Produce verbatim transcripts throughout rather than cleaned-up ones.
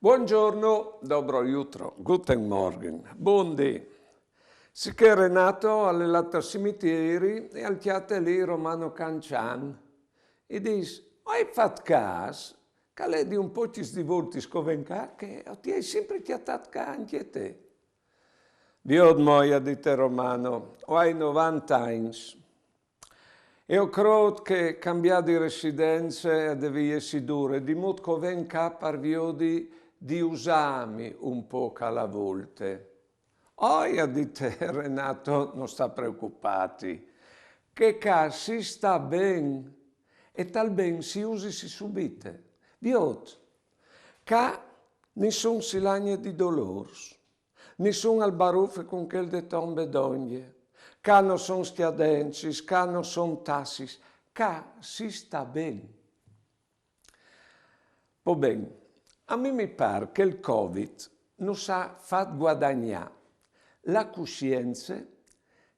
Buongiorno, dobro jutro, guten Morgen, bundì. Sichè Renato al è lât al simitieri e al cjate li Romano Cancian. I dîs: «O ai fat câs che al è di un pocjis di voltis che o ven ca, che o ti ai simpri cjatât ca ancje te.» «Viôt mo», i à dit Romano, «o ai novante agns. E o crôt che cambiâ di residence e devie jessi dure, di mût che o ven ca par viodi di usâmi un pôc a la volte.» «Oh», i à dit Renato, «no sta preocupâti, che ca si sta ben, e tal ben si usisi subite. Viôt, ca nissun si lagne di dolôrs, nissun al barufe cun chel de tombe dongje, ca no son scjadencis, ca no son tassis, ca si sta ben.» Po ben, a mi mi pâr che il Covid nus à fat guadagnâ la cussience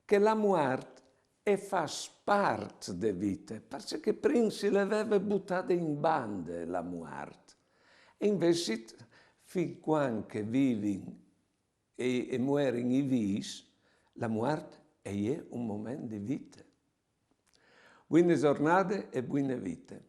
che la muart e fâs part de vite, parcè che prin si le veve butade in bande la muart. E invezit, fin cuant che vivin e, e muerin i vîfs, la muart e je un moment di vite. Buine zornade e buine vite.